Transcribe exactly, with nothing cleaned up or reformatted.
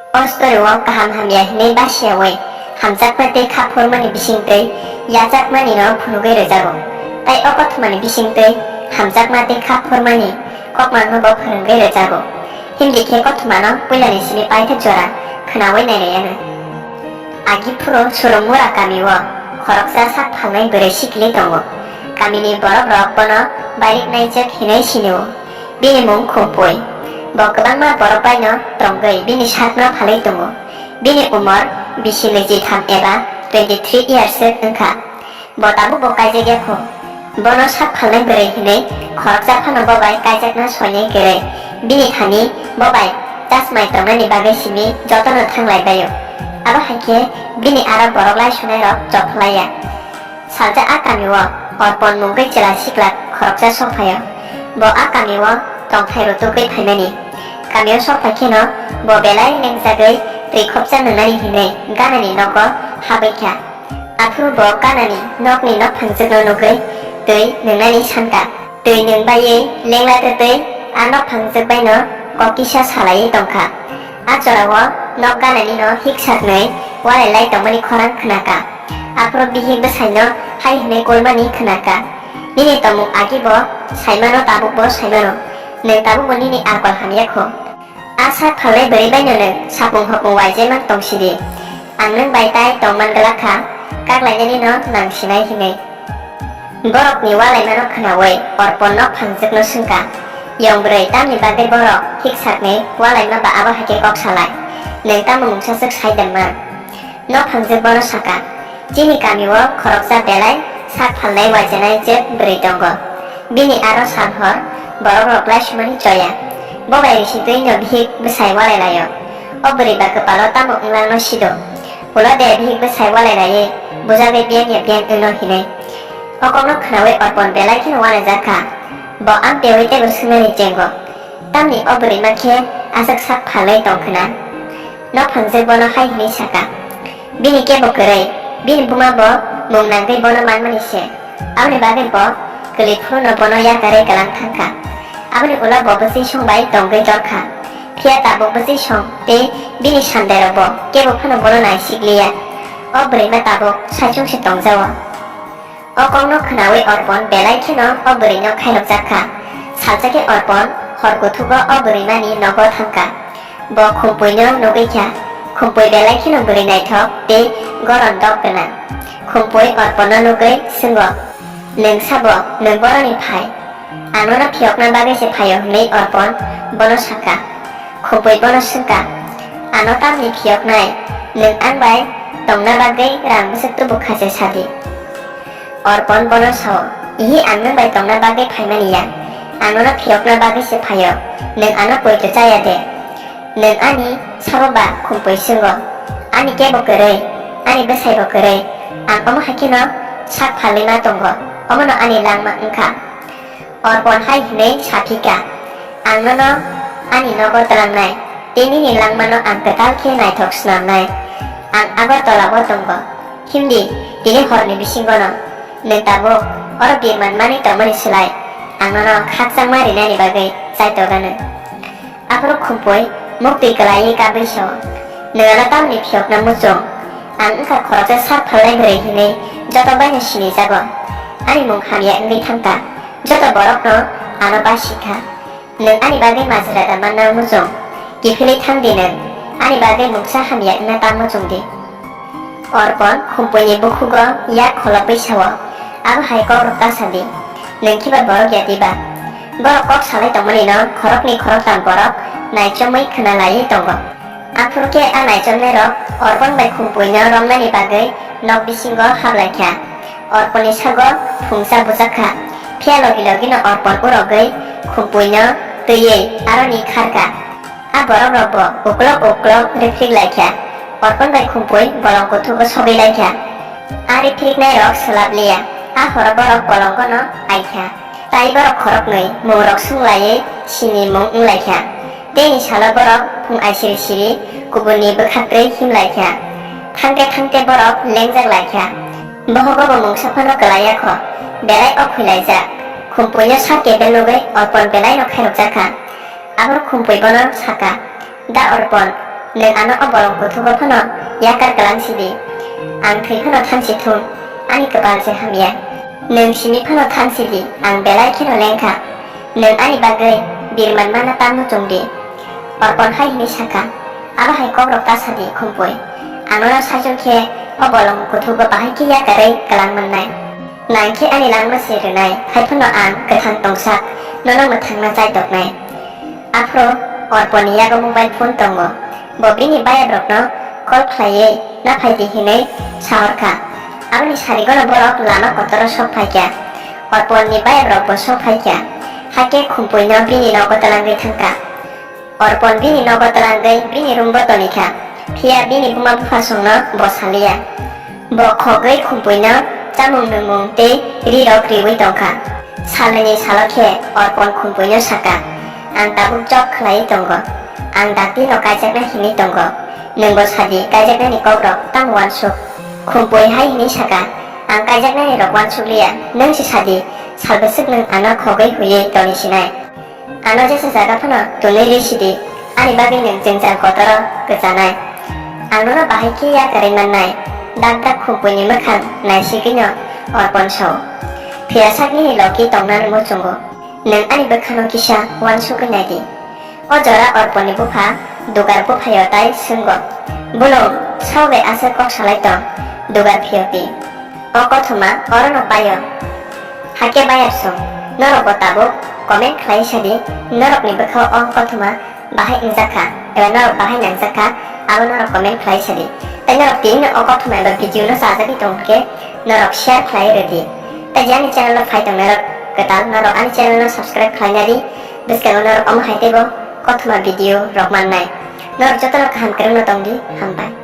O story-o kaham hamya hinwi basiyaui hamjakma tei kha phurmani bisingtwi yachakmani no phunugwi rwjago. Tai o kothomani bisingtwi hamjakma tei kha phurmani kokmangno bo phwrwngwi rwjago. Himdi khe kothomano puilani simi paithak jora khwnaui nainai ano. Agi phuru Surungmura kamio khoroksa sak phalnai bwrwi sikli tongo. Kamini borokrok bono bairik naijak hinwi sinio. Bini mung Khumpui. Bo kwbangma borok baino tongwi bini sakno phalwi tongo. Bini umor bisi nwichitham eba twenty three years wngkha. Bo tabukbo kaijakya kho. Bono sak phalnai bwrwi hinwi khoroksa phano bo bai kaijakna soinai kwrwi. Bini thani bo bai chasmai tongnani bagwi simi jotono thanglai baio. Abo hai khe bini aro borok lai sunairok chok phlaiya. Salsa a kamio Orpon mungwi chwla sikla khoroksa sok phaio. Bo a kamio tongthai rutugwi phaimani. Kamio sok phai kheno bo belai lengjagwi twi khopsa nwngnani hinwi ganani nogo habwi kha. Aphuru bo ganani nokni nokphangjwkno nugwi twi nwngnani sankha. Twi nwngbaiwi lengla twtwi a nokphangjwk baino kok kisa salaiwi tongkha. A jorao nok gananino hik saknwi walai lai tongmani khorang khnakha. Aphuru bihik bwsaino hai hwnwi kulmani khnakha, "Nini tongmung agi bo saimano, tabuk bo saimano, nwng tabukbo nini akol hamya kho. A sak phalnai bwrwi baino nwng sapung hopung uaijemang tong sidi. Ang nwng bai tai tongman glak kha, kak lainani no nang sinai," hinwi. Borokni walaimano khwnaui Orpon nok phangjwkno swngkha, "Yong bwrwi, tamni bagwi borok hik sakni walaima ba abo hai khe kok salai? Nwng tamo mungsa swk sai de man?" Nok phangjwk bono sakha, "Chini kamio khoroksa belai sak phalnai uaijenai jwk bwrwi tongo. Bini aro sal hor borokrok laisumani choya. Bo bai risitwino bihik bwsai walai laio. O bwrwi ba kwpalo tamo wnglang no sido. Ulo de bihik bwsai walai laiwi bujagwi biyang ya biyang wngno hinwi." O kokno khwnaui Orpon belai kheno uanajak kha. Bo amtwi teibo swngnani chengo, "Tamni o bwrwima khe aswk sak phalwi tong khwna?" Nok phangjwk bono hai hwnwi sakha, "Bini kebo kwrwi, bini buma bo mung nangwi bono manmani se. Aboni bagwi bo kwlwi phuru no bono yakarwi kwlang thangkha. Aboni ulo bo bwswi song bai tongwi dorkha. Phiya tabuk bwswi song tei bini sandairok bo kebo phano bono naisikliya. O bwrwima tabuk saichung se tongjao." O kokno khwnaui Orpon belai kheno o bwrwino khairokjak kha. Salsa khe Orpon hor kuthugo o bwrwimani nogo thangkha. Bo Khumpuino nugwi kha. Khumpui belai kheno bwrwi naithok tei goron dok gwnang. Khumpui Orponno nugwi swngo, "Nwng sabo, nwng boroni phai? Ang nono phiyokna bagwi se phaio," hwnwi Orpon bono sakha. Khumpui bono swngkha, "Ano tamni phiyoknai? Nwng ang bai tongna bagwi rang bwswk tubu kha se sadi." Orpon bono sao, "Ihi, ang nwng bai tongna bagwi phaimani ya. Ang nono phiyokna bagwi se phaio, nwng ano poito chaya de?" "Nwng ani sabo ba?" Khumpui swngo. "Ani kebo kwrwi, ani bwsai bo kwrwi. Ang omo hai kheno sak phalwi ma tongo, omono ani langma wngkha." Orpon hai hwnwi sa phi kha, "Ang nono ani nogo twlangnai, tei nini langmano ang kwtal khe naithok snamnai. Ang Agartala-o tongo. Himdi, tini horni bisingono. Nwng tabuk oro birman manwi tongmani slai ang nono khakchangma rinani bagwi chaitokgano." Aphuru Khumpui muktwi kwlaiwi kabwi sao, "Nwng ano tamni phiyokna muchung? Ang wngkha khoroksa sak phalnai bwrwi hinwi joto baino sinijago. Ani mung hamya wngwi thangkha, joto borokno ano basi kha. Nwng ani bagwi majra da manna muchung? Kiphilwi thang di nwng, ani bagwi mungsa hamya wngna ta muchung di." Orpon Khumpuini bukhugo yak kholopwi sao, "Abo hai kokrok ta sa di, nwng khiba borok ya diba? Borok kok salai tongmani no khoroknwi khoroktam borok naichomwi khwna laiwi tongo." Aphuru khe a naichomnairok Orpon bai Khumpuino romnani bagwi nok bisingo hablaikha. Orponni sago phungsa bujakha, phiya logi logino Orpon urogwi Khumpuino twiwi aroni kharkha. A borokrokbo uklok uklok riprik laikha. Orpon bai Khumpui bolong kuthugo sogwi laikha. A ripriknairok swlap liya. A horo borok bolongono aikha. Tai borok khoroknwi mungrok swnglaiwi sini mung wnglaikha. Teini salo borok phung aisiri siri kubunni bwkhaktwi himlaikha. Thangte thangte borok lengjak laikha. Bohogo bo mungsa phano kwlaiya kho. Belai ok khuilaijak. Khumpuino sak kebel nugwi Orpon belaino khairokjakha. Aphuru Khumpui bono sakha, "Da Orpon, Nwng ano o bolong kuthugo phano yakar kwlang sidi. Ang thwi phano thansi thung, ani kwpal se hamya. Nwng simi phano thansi di, ang belai kheno lengkha. Nwng ani bagwi birman mana tamo chwng di. Orpon hai hwnwi sakha, abo hai kokrok ta sadi, Khumpui. Ang nono saichung khe o bolong kuthugo bahai khe yakarwi kwlang mannai. Nang khe ani langma se rwnai, hai phano ang kwthang tongsak, nono mwthangna chaitoknai. Aphro Orponni yago mobile phone tongo. Bo bini bayabrokno call khlaiwi naphai di hwnwi sahorkha. Aboni sarigono borok lama kotoro sok phaikha. Orponni bayabrokbo sok phaikha. Hakhe Khumpuino bini nogo twlangwi thangkha. Orpon bini nogo twlangwi bini roombo tonikha. Phiya bini buma buphasongno bo saliya. Bo khogwi Khumpuino chamung nwngmung tei rirok riwi tongkha. Salnwini salo khe Orpon Khumpuino sakha, "Ang tabuk jok khlaiwi tongo. Ang dakti no kaijakna hinwi tongo. Nwngbo sadi, kaijaknani kokrok tamo uansuk?" Khumpui hai hwnwi sakha, "Ang kaijaknani rok uansuk liya, nwng se sadi, sal bwswk nwng ano khogwi huiwi toni sinai?" Ano jesa jaga phano tonwi rwi sidi, ani bagwi nwng jwngjal kotoro kwchanai. Ang nono bahai khe yakarwi mannai, dak dak Khumpuini mwkhang naisigwino Orpon sao. Phiya sak nini logi tongnani muchungo, nwng ani bwkhano kisa uansugwi naidi. O jora Orponni bupha Dugar buphaio tai swngo, "Bwlwng, sao bai aswk kok salai tong?" Dugar phiyopi, "O kothoma orono paio." Hakhe bayar song, norokbo tabuk comment khlai sadi, norokni bwkhao o kothoma bahai wngjakha, eba norok bahai nangjakha, abo norok comment khlai sadi. Tai norok tinino o kothoma eba video no chajagwi tong khe, norok share khlai rwdi. Tai je ani channel o phai tongnairok kwtal, norok ani channel no subscribe khlai nadi, bwskango norok omo hai teibo kothoma video rok mannai. Norok jotono kaham kwrwngno tongdi, hambai.